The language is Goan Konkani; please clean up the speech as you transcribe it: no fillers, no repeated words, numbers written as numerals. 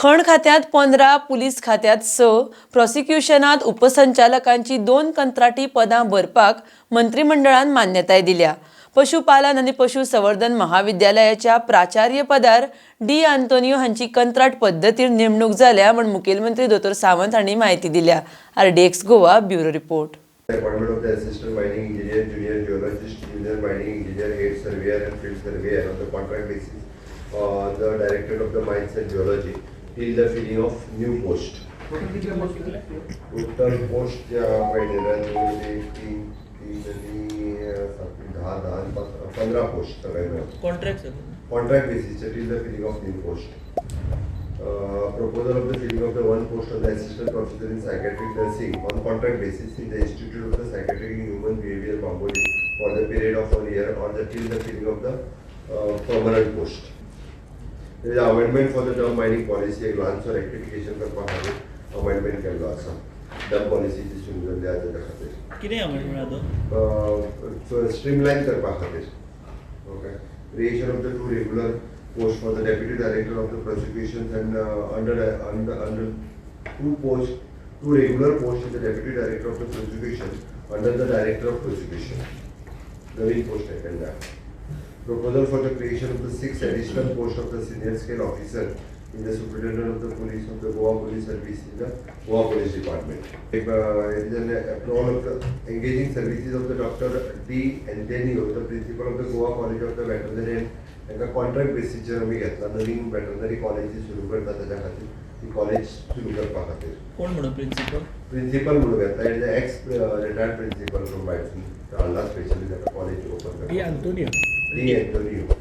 खण खात्यांत 15, पुलीस खात्यांत 6, प्रॉसिक्युशनात उपसंचालकांची दोन कंत्राटी पदां भरपाक मंत्रिमंडळान मान्यताय दिल्या. पशुपालन आनी पशु संवर्धन महाविद्यालयाच्या प्राचार्य पदार डी आंतोनियो हांची कंत्राट पद्दतीर नेमणूक जाल्या म्हूण मुखेलमंत्री दोतोर सावंत हांणी म्हायती दिल्या. RDX Goa, bureau report. Appointment of the assistant mining engineer, junior geologist, junior mining engineer, head surveyor and field surveyor on the contract basis, the director of the mines and geology till the filling of new post. Total post ज्या पडलेल्या, एक, तीन, तीन आणि सात, 10, 10 आणि 5, 15 पोस्ट सगळे मेळून. Contract sir? Contract basis till the filling of new post. Proposal of the filling of the one post of the assistant professor in psychiatric nursing on contract basis in the Institute of the Psychiatric and Human Behavior, Bambolim, for the period of one year or the till the filling of the permanent post. There is amendment for the dump mining policy. एक ल्हानसो rectification करपा खातीर amendment केल्लो आसा. Dump policy जी सुरू जाल्ली आसा तेच्या खातीर. कितें अमेंडमेंट आहा तो? स्ट्रीमलाईन करपा खातीर. Okay, creation of the two regular post for the deputy director of the prosecutions and under two post, two regular post in the deputy director of the prosecution under the director of prosecution. Naveen post केल्ले. Proposal for the creation of the six additional post of the senior scale officer in the superintendent of the police of the Goa Police Service in the Goa Police Department. It is an approval of the engaging services of the Dr. D. Antonio, the principal of the Goa College of the Veterinary and तांकां कॉन्ट्रॅक्ट बेसीसचेर आमी घेतला. नवीन वेटरनरी कॉलेज सुरू करता, ताच्या खातीर, ती कॉलेज सुरू करपा खातीर. कोण म्हणून प्रिन्सिपल? प्रिन्सिपल म्हणून घेतला. Is ex retired principal from बायसून हाडला स्पेशली ताका कॉलेज ओपन डी करपाक. आंतोनियो. D Antonio.